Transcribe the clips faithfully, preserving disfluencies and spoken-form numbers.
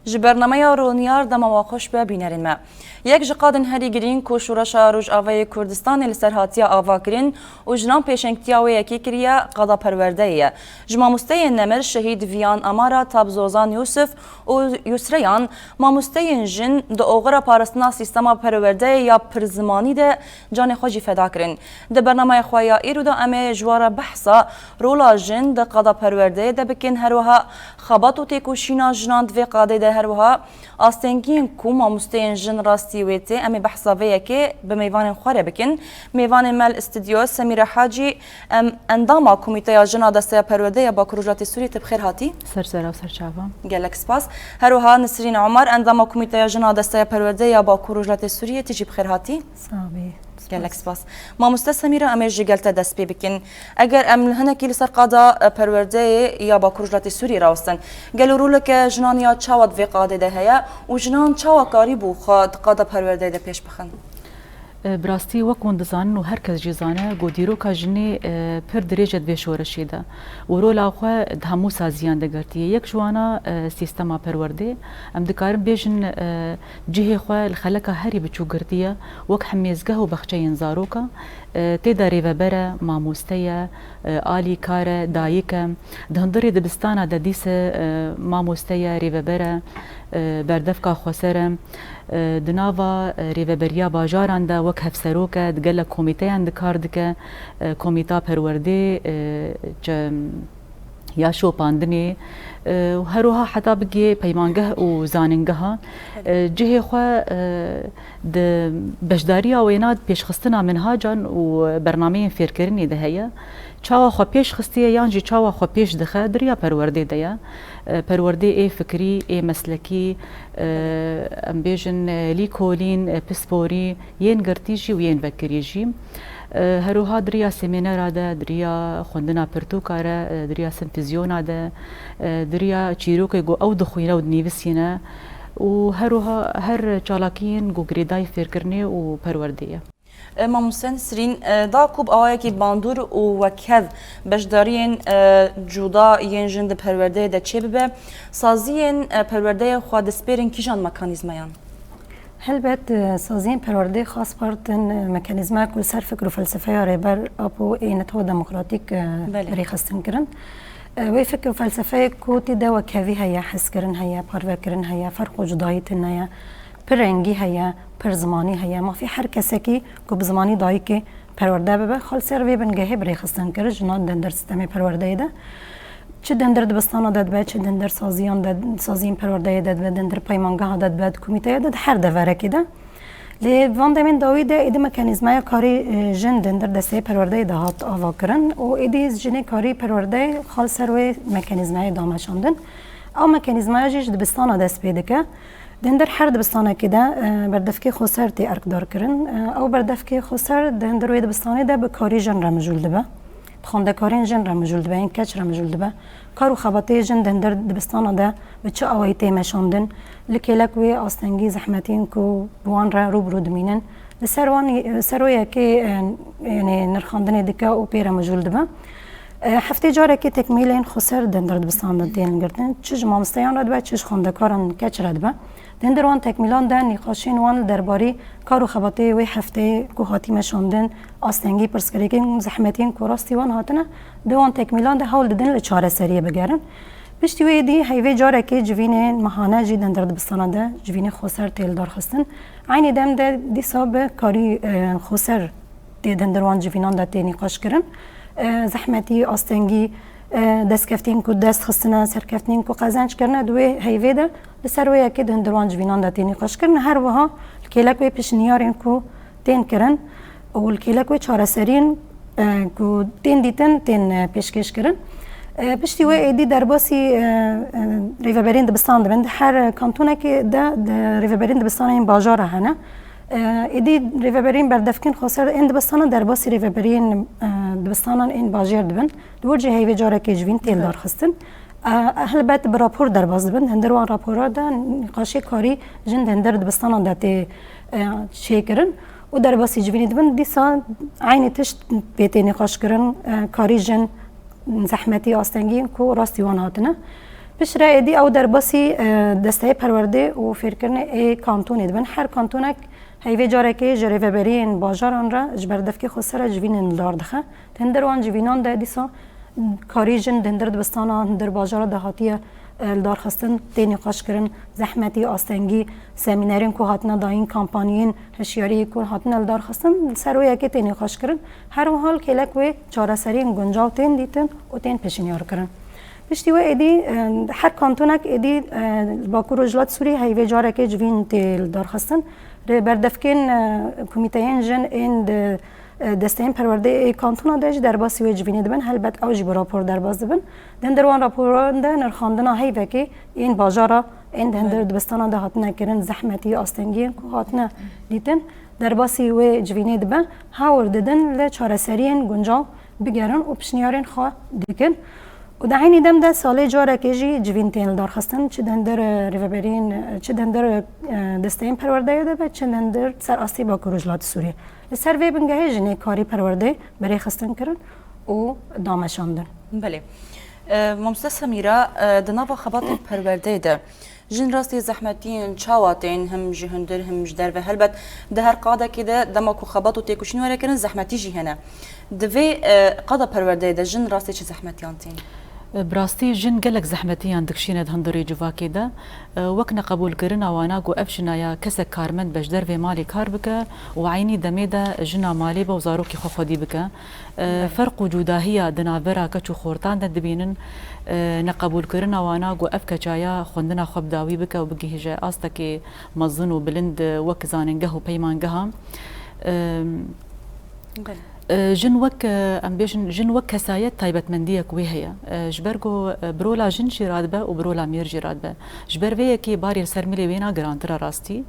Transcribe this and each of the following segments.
Ji bernameya Ronyar dema we xweş be bînerên me. Yek ji qadên herî girîng ku Şoreşa Rojavayê Kurdistanê li ser hatiye avakirin û jinan pêşengtiya wê yekê kiriye, qada perwerdeyê ye. Ji mamosteyên nemir Şehîd Viyan Amara, Tab Zozan Yusuf û Yusreyan, mamosteyên jin di oxira parastina sîstema perwerdeyê ya pirzimanî de canê xwe jî feda kirin. Di bernameya xwe ya îro de em ê ji we re behsa rola jin di qada perwerdeyê de bikin, her wiha xebat û têkoşîna jinan di vê qadê de, her wiha astengiyên ku mamosteyên jin rastî wê tê. Em ê behsa vê yekê bi mêvanên xwe re bikin. Mêvanên me li stûdyo Semîre Hacî, em endama Komîteya Jin a Desteya Perwerdeyê ya Bakur Rojhilatê Sûriyê, tu bi xêr hatî. Ser sera û ser çava. Gelek spas. Her wiha Nisrîn Omer, endama Komîteya Jin a Desteya Perwerdeyê ya Bakur Rojhilatê Sûriyê, tu jî bi xêr hatî. Sax bî. Gelek spas. Mamoste Semîra, em ê ji gel te dest pê bikin. Eger em li hinekî li ser qada, e, perwerdeyê ya Bakur Rojhilatê Sûriyê rawestin, gelo roleke jinan ya çawa di vê qadê de heye û jinan çawa karîbû xwe di qada perwerdeyê de pêş bixin? E, bi rastî wek hûn dizanin û her kes jî zane ku dîroka jinê, e, pir dirêj e di vê şoreşê de û rola xwe di hemû saziyan de girtiye. Yek ji wana, e, sîstema perwerdê. Em dikarin bêjin, e, cihê xwe li xeleka herî biçûk girtiye, wek hemêzgeh û bexçeyên zaroka. E, tê de rêveber e, mamoste ye, e, alîkar e, dayik e. Di hundirê dibistana de dîse, e, mamoste ye, rêveber e, e, berdevka xweser e. E, di nava, e, rêveberiya bajaran de wek hevserok e, di gelek komîteyan de kar dike, e, komîta perwerdê, e, çe-, ya şopandinê, e, û her wiha heta bigê peymangeh û zanîngeha, e, cihê xwe, e, di beşdariya wêna di pêşxistina minhacan û bernameyên fêrkirinê de heye. Çawa xwe pêş xistiye yan jî çawa xwe pêş dixe di riya perwerdê de ye. E, perwerdê ê fikrî, ê meslekî, e, em bêjin, e, lîkolîn, e, pisporî, yên girtî jî û yên vekirî jî. E, her wiha di riya semînera de, di riya xwendina pirtûka re, e, di riya simpozyona de, e, di riya çîrokê ku ew dixwîne û dinivîsîne û her wiha her çalakiyên ku girêdayî fêrkirinê û perwerdê ye. E, Mamoste Nisrîn, e, da ku bi awayekî bandor û wekhev beşdariyên, e, cuda yên jin di perwerdeyê de çêbibe, saziyên, e, perwerdeyê xwe dispêrin kîjan mekanîzmayan? Helbet, e, saziyên perwerdê xas partin, e, mekanîzmayek ku li ser fikr û felsefeya Rêber Apo ê netewa demokratîk, e, Belê. rêxistin kirin. E, wê fikr û felsefeyek ku tê de wekhevî heye, hezkirin heye, parvekirin heye, ferq û cudayî tune ye, pir rengî heye, pir zimanî heye. Mafê her kesekî ku bi zimanî dayikê perwerde bibe, xal ser vê bingehê bi rêxistin kir, jinan di ndir sîstemê perwerdeyê de. Çi di ndir dibistana de dibe, çi di ndir saziyan de, saziyên perwerdeyê de dibe, di ndir peymangeha de dibe, di komîteya de, di her deverekê de. Lê van demên dawî de êdî mekanîzmaya karî, e, jin di ndir desteyê perwerdeyê de hat avakirin û êdî jinê karî perwerdeyê xal ser wê mekanîzmayê dameşandin. Ew mekanîzmaya jî ji dibistana dest pê dike. Di ndir her dibistanekê de, e, berdevkê xweser tê erkdarkirin. E, ew berdevkê xweser di ndir wê dibistanê de bi karî jin re mijûl dibe. Bi xwendekarên jin re mijûl dibe, yên keç re mijûl dibe. Kar û xebatê jin di ndir dibistana de bi çi awayî tê meşandin? Li kêlek wê astengî zehmetiyên ku bi wan re rû bi rû dimînin, li ser wan, li ser wê yekê, e, yanî nirxandinê dike û pê re mijûl dibe. E, heftê carekê tekmîlên xweser di ndir dibistanan de tên girtin. Çi ji mamosteyan re dibe, çi ji xwendekaran keç re dibe. Di ndir wan tekmîlan de nîqaşên wan li derbarî kar û xebatê wê hefteyê ku hatî meşandin, astengî, pirsgirêkên, zehmetiyên ku rastî wan hatine, di wan tekmîlan de hewl didin li çareseriyê bigerin. Piştî wê êdî heyvê carekê civînên mehane jî di ndir dibistana de civînê xweser tê lidarxistin. Eynî dem de dîsa bi karî, e, xweser tê di ndir wan civînan de tê nîqaş kirin. E, zehmetî, astengî, e, destkeftiyên ku dest xistine, serkeftinên ku qezenc kirine di wê heyvê de li ser wê yekê di ndir wan civînan de tê nîqaş kirin. Her wiha li kêlek wê pişniyarên ku tên kirin û li kêlek wê çareseriyên, e, ku tên dîtin tên, e, pêşkêş kirin. E, piştî wê êdî derbasî, e, e, rêveberiyên dibistan dibin. Di her kantonekê de, de rêveberiyên dibistanên bajara hene. E, êdî rêveberiyên berdevkên xweser ên dibistana derbasî rêveberiyên, e, dibistanan ên bajêr dibin. Di wir jî heyvê carekê civîn tê lidarxistin. E, helbet bi rapor derbas dibin. Di hindir wan rapora de nîqaşê karî jin di hindir dibistanan de tê, e, çêkirin û derbasî civînê dibin. Dîsa eynî tişt pê tê nîqaşkirin, e, karî jin, zehmetî, astengiyên ku rastî wan hatine. Piştre êdî ew derbasî, e, desteyê perwerdê û fêrkirinê ê kantonê dibin. Her kantonek heyvê carekê ji rêveberiyên bajaran re ji berdevkê xwe ser re civînên li dar dixe. Di hindir wan civînan de dîsa karî jin di hindir dibistana, hindir bajara de hatiye, e, li dar xistin, tê nîqaşkirin, zehmetî, astengî, semînerên ku hatine dayîn, kampanyên hişyariyê ku hatine li dar xistin, li ser wê yekê tê nîqaşkirin. Her wiha li kêlek wê çareseriyên guncaw tên dîtin û tên pêşniyar kirin. Piştî wê êdî, e, her kantonek êdî, e, li Bakur Rojhilat Sûrî heyvê carekê civîn tê li dar xistin. Rê berdevkên, e, komîteyên jin ên di, e, desteyên perwerdê ê kantona de jî derbasî wê civînê dibin. Helbet ew jî bi rapor derbas dibin. Di hindir wan raporan de nirxandina heyvekê ên bajara ên di hindir Belê. dibistana de hatine kirin, zehmetî, astengiyên ku hatine dîtin, derbasî wê civînê dibe. Hawir didin li çareseriyên guncaw bigerin û pişniyarên xwe dikin. Û di eynî dem de salê carekê jî civîn tên li dar xistin, çi di hindir, e, rêveberiyên, e, çi di hindir, e, desteyên perwerdeyê de be, çi di hindir ser astê Bakur Rojhilatê Sûriyê. Li ser vê bingehê jinê karî perwerdê bi rêxistin kirin û dameşandin. Belê. E, Mamoste Semîra, e, di nava xebatên perwerdeyê de jin rastî zehmetiyên çawa tên, him ji hundir, him ji derve? Helbet di her qadekê de dema ku xebat û têkoşîn were kirin, zehmetî jî hene. Di vê, e, qada perwerdeyê de jin rastî çi zehmetiyan tên? Bi rastî jin gelek zehmetiyan dikişîne di hundirê civakê de. Wek neqebûlkirina wana ku ev jina ya kesek karmend be ji dervê malê kar bike û eynî demê de jina malê be û zarokê xwe xwedî bike. Belê. Ferq û cudahiya di navbera keç û xortan de dibînin. Neqebûlkirina wana ku ev keça ya xwendina xwe bi dawî bike û bigihîje astekê mezin û bilind wek zanîngeh û peymangeha. Belê. E, jin wek, e, em bêjin, jin wek kesayet taybetmendiyek wê heye. E, ji ber ku, e, bi rola jin jî radibe û bi rola mêr jî radibe. Ji ber vê yekê barê li ser milê wêna girantir e rastî.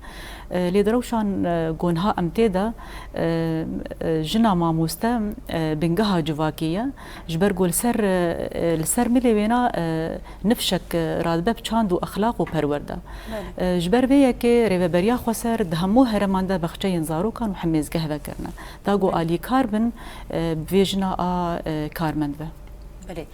E, lê di rewşan, e, ku niha em tê de, e, e, jina mamoste, e, bingeha civakê ye. Ji ber ku li ser, e, e, li ser milê wêna, e, nifşek, e, radibe bi çand û exlaq û perwerde. Belê. E, ji ber vê yekê rêveberiya xweser di hemû hereman de bexçeyên zarokan û hemêzgeh vekirine. Ta ku Belê. alîkar bin, e, bi vê jina a, e, karmend be. Belê.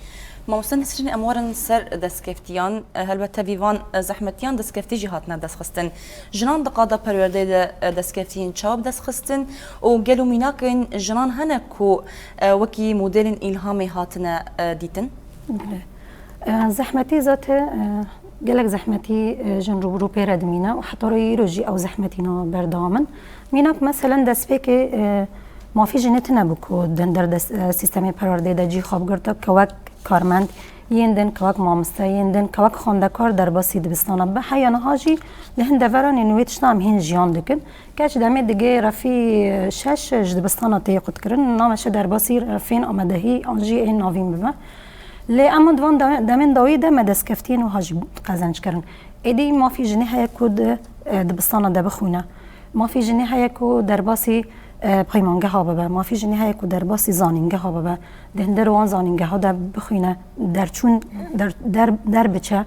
Mamoste Nesrîn, em werin ser destkeftiyan. E, helbet tevî van, e, zehmetiyan destkeftî jî hatine destxistin. Jinan di qada perwerdeyê de, e, destkeftiyên çawa bi dest xistin û gelo mînakên jinan hene ku, e, wekî modelên îlhamê hatine, e, dîtin? Belê. E, zehmetî zate, e, gelek zehmetî, e, jin rûbirû pê re dimîne û heta royê îro jî ew zehmetîna berdewam in. Mînak, meselen, destpêkê, e, mafî jinê tune bû ku di hundir des-, e, sîstemê perwerdeyê de cî xwe bigirta, ke wek karmend, yên din ke wek mamoste, yên din ke wek xwendekar derbasî dibistana bibe. Heya niha jî li hin deveran ên wê tişta em hîn jiyan dikin. Keç demê digê refî, e, şeş ji dibistana tê qutkirin, nameşe derbasî refên amadehî an jî ên navîn bibe. Lê ema di van de-, demên dawî de me destkeftiyên wiha jî qezenc kirin. Êdî mafî jinê heye ku di, e, dibistana de bixwîne. Mafî jinê heye ku derbasî, e, peymangeha bibe. Mafî jinê heye ku derbasî zanîngeha bibe. Di hundir wan zanîngeha de bixwîne, derçûn, der, der, derbiçe.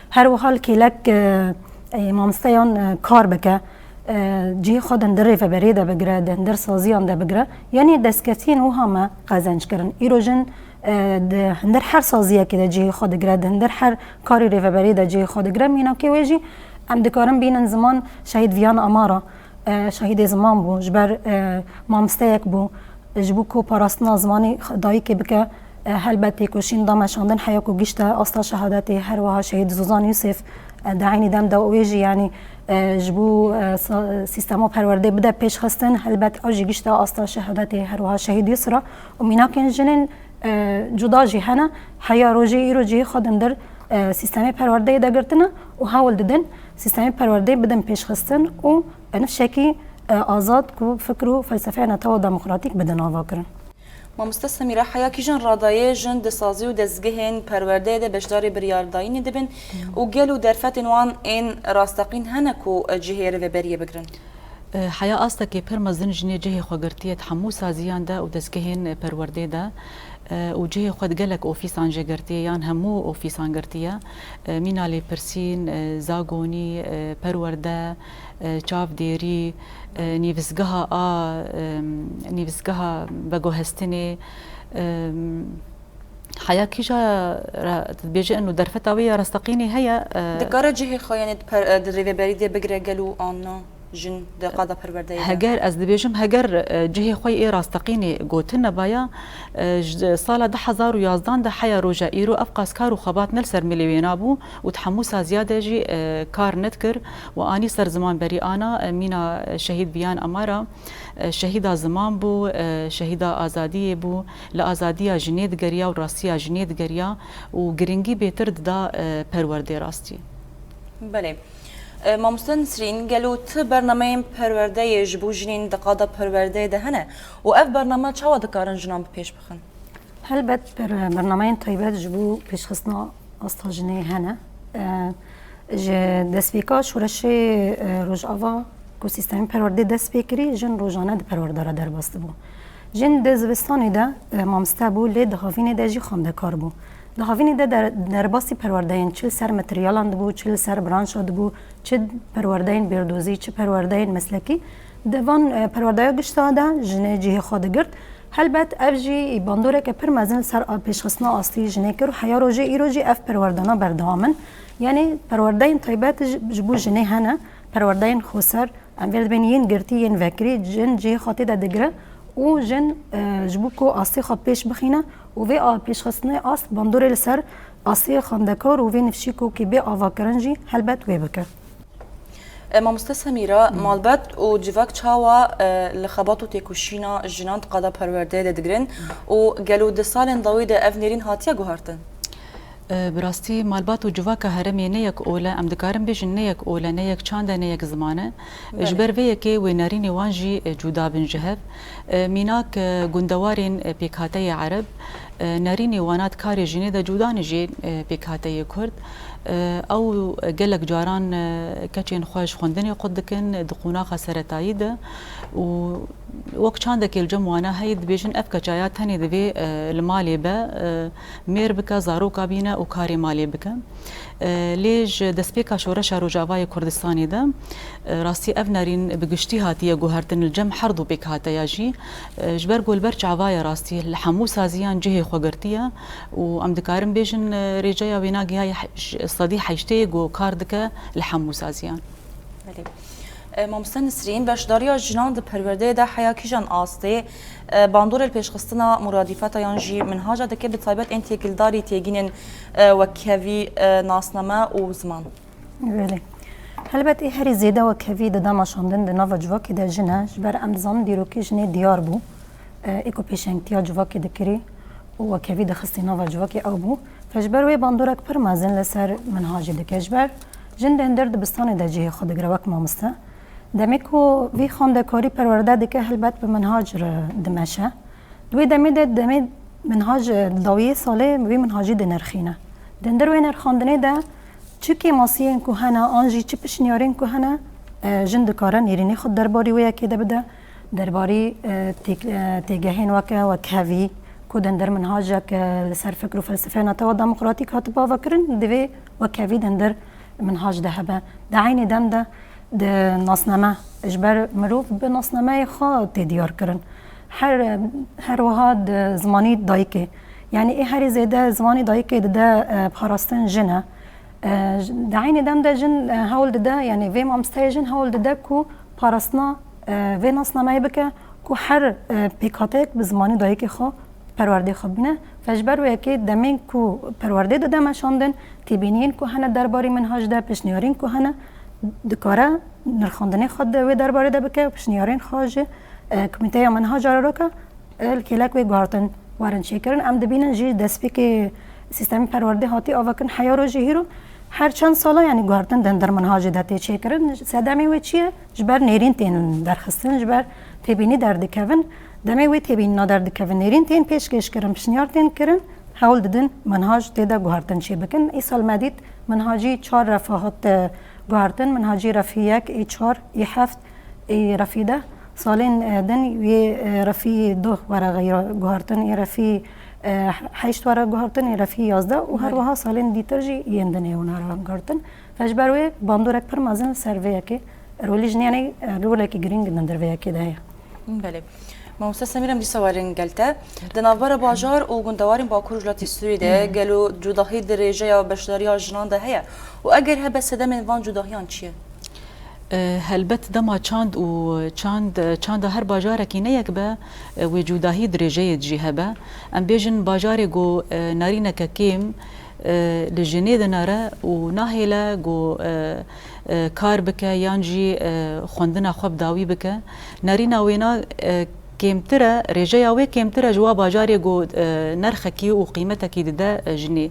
Her wiha li kêlek, e, e, mamosteyan, e, kar bike. E, cihê xwe di hundir rêveberiyê de bigire, di hundir saziyan de bigire. Yanî destkeftiyên wiha me qezenc kirin. Îro jin, e, di hundir her saziyekê de cihê xwe digire, di hundir her karî rêveberiyê de cihê xwe digire. Mînakê wê jî em dikarin bînin ziman şehîd Viyan Amara, e, şehîdê ziman bû, ji ber, e, mamosteyek bû, ji bo ku parastina zimanê dayikê bike, e, helbet têkoşîn da meşandin heya ku gişte asta şehadetê, her wiha şehîd Zozan Yusuf, e, di eynî dem de wê jî, yanî, e, ji bo, e, sa-, sîstema perwerdê bide pêşxistin, helbet ew jî gişte asta şehadetê, her wiha şehîd Yusra û mînakên jinên, e, cuda jî hene. Heya rojê îro cihê xwe dindir, e, sîstemê perwerdeyê de girtine û hewl didin sîstemê perwerdeyê bidin pêşxistin û nifşekî, e, azad ku fikr û felsefeya netewa demokratîk bidin avakirin. Mamoste Semîra, heya kîjan radayê jin di sazî û dezgehên perwerdeyê de beşdarî biryardayînê dibin û gelo derfetên wan ên rasteqîn hene ku cihê rêveberiyê bigirin? E, heya astekê pir mezin jinê cihê xwe girtiye di hemû saziyan de û dezgehên perwerdê de, e, û cihê xwe di gelek ofîsan jê girtiye, yan hemû ofîsan girtiye. E, mîna lêpirsîn, e, zagonî, e, perwerde, e, çavdêrî, e, nivîsgeha a, e, nivîsgeha veguhestinê, e, Heya kîja ra-, dibêje eno derfeta wê ya rasteqînê heye, e, Dikare cihê xwe, yanî di per-, di rêveberî de bigire gelo an na jin di qada perwerdeyê de? Heger, ez dibêjim, heger, e, cihê xwe yê rasteqînê gotin nebaya, e, ji sala du hezar û yazdan de heya roja îro ev qas kar û xebat ne li ser milê wê nabû û di hemû saziya de jî, e, kar nedikir û anî ser ziman berî ana, e, mîna, e, şehîd Viyan Amara, e, şehîda ziman bû, e, şehîda azadiyê bû, li azadiya jinê digeriya û rastiya jinê digeriya û giringî bêtir dida, e, perwerdê rastî. Belê. E, mamoste Nisrîn, gelo ti bernameyên perwerdeyê ji bo jinên di qada perwerdeyê de hene û ev bername çawa dikarin jinan bi pêş bixin? Helbet ber-, bernameyên taybet ji bo pêşxistina asta jinê hene. E, ji destpêka şoreşê, e, Rojava ku sîstemê perwerdê dest pê kirî, jin rojane di perwerde re derbas dibû. Jin di zivistanê de, e, mamoste bû, lê di havînê de jî xwendekar bû. Di havînê de der-, derbasî perwerdeyên çi li ser materyalan dibû, çi li ser branşa dibû, çi perwerdeyên bêrdozî, çi perwerdeyên meslekî. Di van, e, perwerdeya gişta de jinê cihê xwe digirt. Helbet ev jî bandoreke pir mezin li ser a-, pêşxistina astî jinê kir û heya rojê îro jî ev perwerdana berdewam in. Yanî perwerdeyên taybet ji, ji bo jinê hene, perwerdeyên xweser, em vê dibên yên girtî, yên vekirî, jin cihê xwe tê de digire û jin, e, ji bo ku astê xwe pêş bixîne û vê a pêşxistinê ast bandorê li ser astê xwendekar û vê nifşîkokê bê avakirin jî helbet wê bike. E, mamoste Semîra, malbat û civak çawa, e, li xebat û têkoşîna jinan di qada perwerdeyê de digirin û gelo di salên dawî de ev nêrîn hatiye guhartin? E, bi rastî malbat û civaka herêmê ne yek ol e, em dikarin bêjin ne yek ol e, ne yek çand e, ne yek ziman e. Belê. Ji ber vê yekê wê nerînê wan jî, e, cuda bin ji hev. E, mînak, e, gundewarên, e, pêkhateyê Ereb, e, nerînê wana di karê jinê de cuda ne jê, e, pêkhateyê Kurd. E, ew gelek caran, e, keçên xwe ji xwendinê qut dikin, di qonaxa seretayî de û wek çandekê li cem wana heye dibêjin ev keça ya tenê divê, e, li malê be, e, mêr bike, zaroka bîne û karê malê bike. E, lê ji destpêka şoreşa Rojavayê Kurdistanê de, e, rastî ev nerîn bi giştî hatiye guhertin li cem her du pêkhateya jî. E, ji ber ku li ber çava ye rastî li hemû saziyan cihê xwe girtiye û em dikarin bêjin, e, rêceya wê nagihaye he-, ji sedî heştê ku kar dike li hemû saziyan. Belê. E, mamoste Nisrîn, beşdariya jinan di perwerdeyê de heya kîjan astê, e, bandorê li pêşxistina muradîfeta yan jî minhaja dike, bi taybet ên têkildarî têgînên, e, wekhevî, e, nasname û ziman? Belê. Helbet ê herî zêde wekhevî dida meşandin di nava civakê de jin e, ji ber em dizanin dîrokê jinê diyar bû, e, ê ku pêşengtiya civakê dikirî û wekhevî dixistî nava civakê ew bû. Fe ji ber wê bandorek pir mezin li ser minhacê dike. Ji ber jin di hundir dibistanê de cihê xwe digire wek mamoste. Demê ku vî xwendekarî perwerde dike, helbet bi minhac re dimeşe. Di wê demê de, demê minhac, e, di dawiyê salê wê minhacî dinirxîne. Di hundir wê nirxandinê de çi kêmasiyên ku hene an jî çi pişniyarên ku hene, e, jin dikare nêrînê xwe derbarî wê yekê de bide. Derbarî, e, têk-, e, têgehên weke wekhevî ku di hundir minhacek, e, li ser fikr û felsefeya netewa demokratîk hatibe avakirin, divê wekhevî di hundir minhac de hebe. Di eynî dem de di nasname, ji ber mirov bi nasnameyê xwe tê diyar kirin. Her, her wiha di zimanî dayikê. Yanî ê herî zêde zimanî dayikê dide, e, parastin jin e. E, j-, di eynî dem de jin, e, hewl dide, yanî vê mamosteyê jin hewl dide ku parastina, e, vê nasnameyê bike ku her, e, pêkhateyek bi zimanî dayikê xwe perwerdê xwe bîne. Fe ji ber wê yekê demên ku perwerdê dide meşandin, têbîniyên ku hene derbarî minhac de, pişniyarên ku hene, dikare nirxandinê xwe di wê derbarê de bike, pişniyarên xwe ji, e, komîteya minhaca re rake, e, li kêlek wê guhartin werin çêkirin. Em dibînin jî destpêkê sîstemê perwerdê hatî avakirin heya rojê hîro. Her çend sala, yanî guhartin di hundir minhacê de tê çêkirin. Sedemê wê çi ye? Ji ber nêrîn tên derxistin, ji ber têbînî derdikevin. Demê wê têbînîna derdikevin, nêrîn tên pêşkêş kirin, pişniyar tên kirin, hewl didin minhac tê de guhartin çê bikin. Îsal me dît minhacî çar refa hat, e, guhartin, minhacî refî yek, ê çar, ê heft, ê refî deh. Salên, e, din wê, e, refî duh were xeyra guhartin, ê refî, e, heşt were guhartin, ê refî yazdeh û her Belê. Wiha salên dîtir jî yên din ê hûn were guhartin. Fe ji ber wê bandorek pir mezin li ser vê yekê, rolî jinê, yanî, e, rolekî girîng di hundir vê yekê de heye. Belê. Mamoste Semîr, em dîsa werin gel te. Di navbera bajar û gundewarên Bakur Rojhilatê Sûriyê de gelo cudahî di rêjeya beşdariya jinan de heye? Û eger hebe, sedemên van cudahiyan çi ye? E, helbet dema çand û çand, çanda her bajarekî ne yek be, e, wê cudahî di rêjeyê de jî hebe. Em bêjin bajarê ku, e, nerîneke kêm, e, li jinê dinere û nahêle ku, e, e, kar bike yan jî, e, xwendina xwe bi dawî bike. Nerîna wêna, e, kêmtir e, rêjeya wê kêmtir e ji wa bajarê ku, e, nerxekî û qîmetekî dide, e, jinê.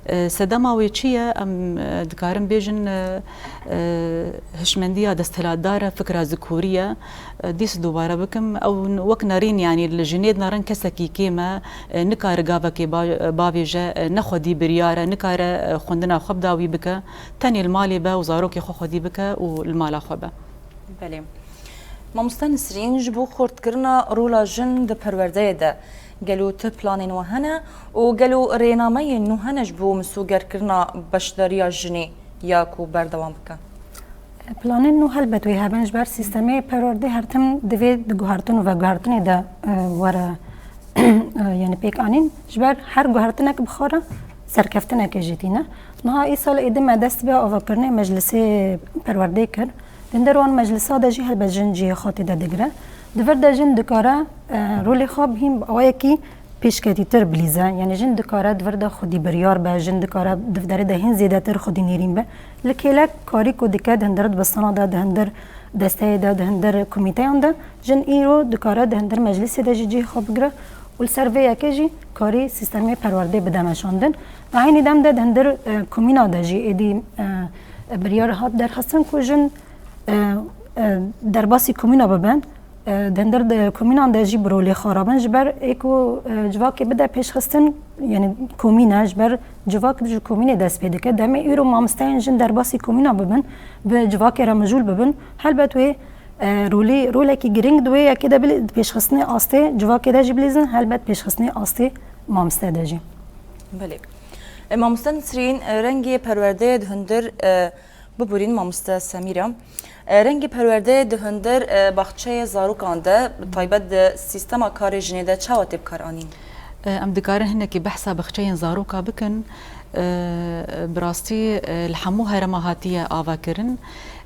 E, sedema wê çi ye? Em, e, dikarin bêjin, e, e, hişmendiya desthilatdar e, fikra zikurî ye. E, dîs dubare bikim, ew n-, wek nerîn, yanî li jinê dinarin kesekî kêm e, e, nikare gavekê ba-, bavêje, e, ne xwedî biryar e, nikare, e, xwendina xwe bi dawî bike, tenê li malê be û zarokê xwe xwedî bike û li mala xwe be. Belê. Mamoste Nisrîn, ji bo xurtkirina rola jin di perwerdeyê de gelo ti planên we hene û gelo rênameyên nû hene ji bo misogerkirina beşdariya jinê ya ku berdewam bike? Planên nû helbet wê hebin, ji ber sîstemê perwerdê her tim divê di guhertin û veguhertinê de, e, were, e, yani pêk anîn. Ji ber her guhertinek bi xwe re serkeftinekê jî tîne. Niha îsal êdî me dest bi avakirinê meclisê perwerdê kir. Di hundir wan meclisa de jî helbet jin cihê xwe tê de digire. Di vir de jin dikare, e, rolê xwe bihîn bi awayekî pêşketîtir bilîze. Yanî jin dikare di vir de xwedî biryar be, jin dikare di derê de hîn zêdetir xwedî nêrîn be. Li kêlek karî ku dike di hundir dibistana de, di hundir desteyê de, di hundir komîteyan de, jin îro dikare di hundir meclisê de jî cihê xwe bigire û li ser vê yekê jî karî sîstemê perwerdê bide meşandin. Di eynî dem de di hundir, e, komîna de jî êdî, e, biryar hat derxistin ku jin, e, e, derbasî komîna bibin. E, di hundir de komînan de jî bi rolê xwe rabin, ji ber ê ku, e, civakê bide pêşxistin, yani komîn e, ji ber civak ji komînê dest pê dike. Demê îro mamosteyên jin derbasî komîna bibin, bi civakê re mijûl bibin, helbet wê, e, rolî, rolekî girîng di wê yekê de bilî-, di pêşxistinê astê civakê de jî bilîzin, helbet pêşxistinê astê mamoste de jî. Belê. E, mamoste Nisrîn, e, rengê perwerdeyê di hundir, e, Biborîn mamoste Semîra. E, rengê perwerdeyê di hundir, e, baxçeyê zarokan de, bi taybet di sîstema karê jinê de çawa tê bikaranîn? E, em dikarin hinekî behsa baxçeyên zaroka bikin. E, bi rastî, e, li hemû herêma hatiye avakirin.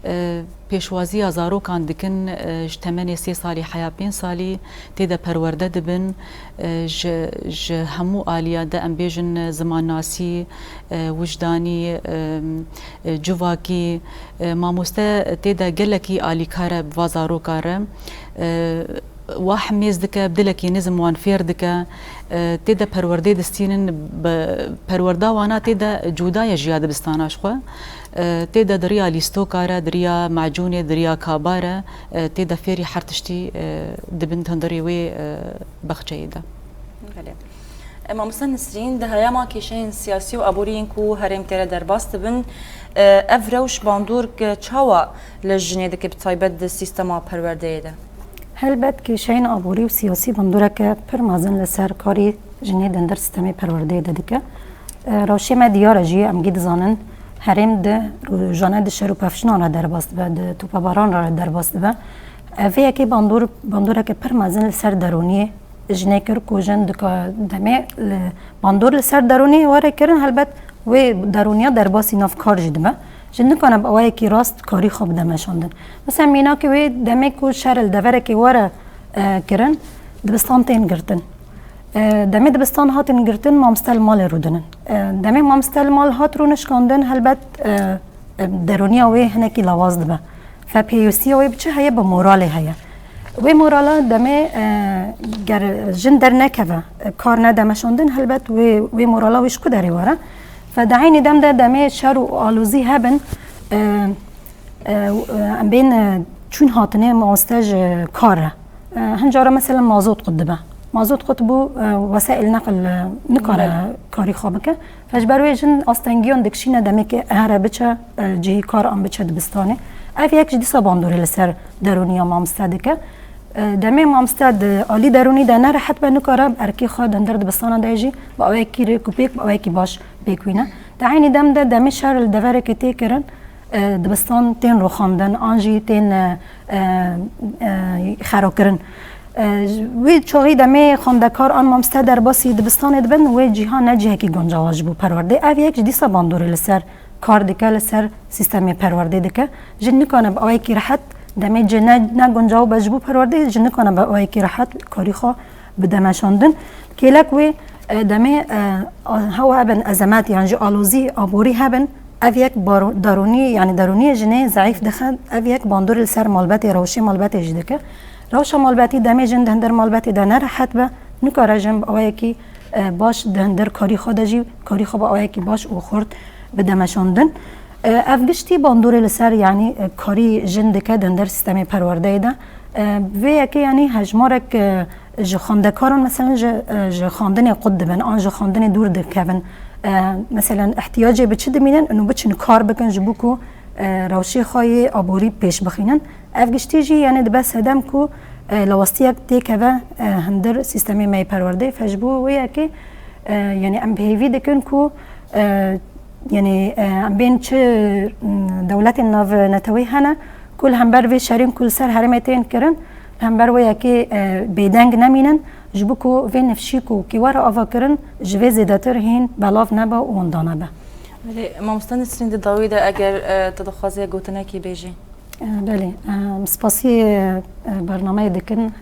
E, pêşwaziya zarokan dikin, e, ji temenê sê salî heya pênc salî tê de perwerde dibin. E, ji, ji hemû aliya de, em bêjin, zimannasî, e, wijdanî, e, e, civakî, e, mamoste tê de gelekî alîkar e bi va zaroka re. E, Wah mêz dike, bi dilekî nizm wan fêr dike. E, tê de perwerdê distînin, bi perwerda wana tê de cuda ye ji ya dibistana ji xwe. E, tê de di riya lîstoka re, di riya macûnê, di riya kaba re, e, tê de fêrî her tiştî, e, dibin di hundirê wê, e, baxçeyê de. Belê. E, mamoste Nisrîn, di heyama kêşeyên siyasî û aborî yên ku herêm tê re derbas dibin, e, ev rewş bandorek çawa li jinê dike, bi taybet di sîstema perwerdeyê de? Helbet kêşeyên aborî û siyasî bandoreke pir mezin li ser karî jinê di hundir sîstemê perwerdeyê de dike. E, rewşê me diyar e jî, em gî dizanin herêm di rojane di şer û pevçinan re derbas dibe, di topebaran re derbas dibe. E, vê yekê bandor, bandoreke pir mezin li ser derûniyê jinê kir ku jin dika-, demê li, bandor li ser derûnê were kirin, helbet wê derûniya derbasî nav kar jî dibe. Jin nikane bi awayekî rast karî xwe bide meşandin. Mesela mînakê wê demê ku şer li deverekê were, e, kirin, dibistan tên girtin. E, demê dibistan hatin girtin, mamoste li malê rûdinin. E, demê mamoste li mal hat rûnişkandin, helbet, e, e, derûniya wê hinekî lawaz dibe. Fe pêwîstiya wê bi çi heye? Bi moralê heye. Wê morala demê, e, ger jin dernekeve, e, kar nede meşandin, helbet wê, wê morala wê ji ku derê were? Fe di eynî dem de demê şer û alozî hebin, e, e, em bên, e, çûn hatinê mamoste ji kar re. E, hin cara mesela mazot qut dibe. Mazot qut bû, e, wesaîl neqil, e, nikare Belê. karî xwe bike. Fe ji ber wê jin astengiyan dikişîne demê ke here biçe, e, cihî kar an biçe dibistanê. Ev yek ji dîsa bandorê li ser derûniya mamoste dike. E, demê mamoste di alî derûnî de ne rehet be, nikare bi erkê xwe di hundir dibistana de jî bi awayekî rêk û pêk, bi awayekî baş pêk wîne. Di eynî dem de demê şer li deverekê tê kirin, e, dibistan tên rûxandin, an jî tên, e, e, e, xerokirin. Wê çaxî demê xwendekar an mamoste derbasî dibistanê dibin, wê cîha ne cihekî guncawa ji bo perwerdê. Ev yek ji dîsa bandorê li ser kar dike, li ser sîstemê perwerdê dike. Jin nikane bi awayekî rehet, demê cih ne, ne guncaw be ji bo perwerdê, jin nikane bi awayekî rehet karî xwe bide meşandin. Kêlek wê, e, demê, e, hewa hebin ezemet, yan jî alozî aborî hebin, ev yek baro-, daronî, yanî daroniyê jinê zeîf dixe, ev yek bandorê li ser malbetê, rewşê malbetê jî dike. Rewşa malbetî demê jin di hundir malbetê de ne rehet be, nikare jin bi awayekî, e, baş di hundir karî xwe de jî karî xwe bi awayekî baş û xurt bide meşandin. E, ev giştî bandorê li ser, yanî, e, karî jin dike di hundir sîstemê perwerdeyê de. E, vê yekê, yanî, hejmarek, e, ji xwendekaran, meselen, ji, e, ji xwendinê qut dibin, an ji xwendinê dûr dikevin. E, meselen, ihtiyacê bi çi dimînin, û biçin kar bikin ji bo ku, e, rewşê xwe yê aborî pêş bixînin. Ev giştî jî, yanî, dibe sedem ku, e, lawastiyek têkeve, e, hundir sîstemê me yê perwerdeyê. Fe ji bo wê yekê, e, yanî, em bi hêvî dikin ku, e, yanî, e, em bên çi, m, dewletên navnetewî hene ku li hember vê şerên ku li ser herêmê tên kirin, li hember wê yekê, e, bêdeng nemînin, ji bo ku vê nifşî ku kê were avakirin, ji vê zêdetir hîn belav nebe û winda nebe. Belê, mamoste Nisrîn, di dawî de eger, e, tu dixwazî gotinekî bêjî. E, belê, e, em spasî, e, bernameyê dikin,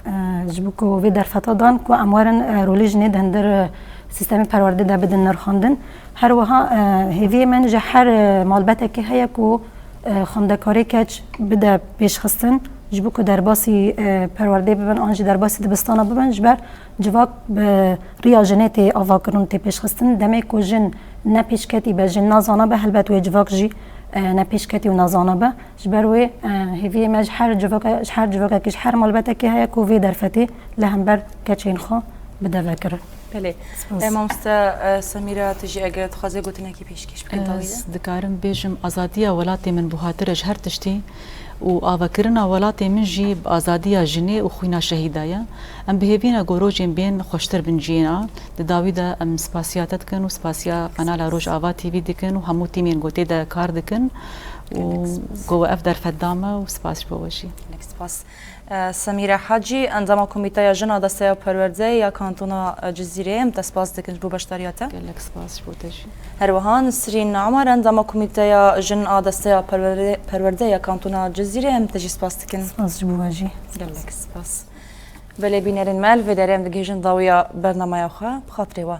e, ji bo ku vê derfeta dan ku em werin, e, rolê jinê di hundir, e, sîstemê perwerdê de bidin nirxandin. Her wiha, e, hêviyê min ji her, e, malbetekê heye ku, e, xwendekarê keç bide pêşxistin, ji bo ku derbasî, e, perwerdê bibin an jî derbasî dibistana bibin, ji ber civak bi riya jinê tê avakirin, tê pêşxistin. Demê ku jin ne pêşketî be, jin nazana be, helbet wê civak jî, e, ne pêşketî û nazana be. Ji ber wê, e, hêviyê me ji her civaka-, ji her civakekî, ji her malbetekê heye ku vê derfetê li hember keçên xwe bide vekirin. Belê. Spas. E, mamoste, e, Semîra, tu jî eger dixwazê gotinekî pêşkêş bikî dawî de? Ez dikarim bêjim, azadiya welatê min buhatir e ji her tiştî û avakirina welatê min jî bi azadiya jinê û xwîna şehîda ye. Em bi hêvî ne ku rojên bên xweştir bin ciyê ne. Di dawî de em spasiya te dikin û spasiya kanala Rojava T V dikin û hemû tîmên ku tê de kar dikin û ku we ev derfet da me û spas ji bo we jî. Gelek spas. E, Semîre Hacî, endama Komîteya Jin a Desteya Perwerdeyê ya Kantona, e, Cizîrê, em te spas dikin ji bo beşdariya te. Gelek spas ji bo te jî. Her wiha Nisrîn Omar, endama Komîteya Jin a Desteya Perwerdeyê, Perwerdeyê ya Kantona Cizîrê, em te jî spas dikin. Spas ji bo we jî. Gelek spas. Belê bînerên me, li vê derê em digihîjin dawiya bernameya xwe. Bi xatirê we.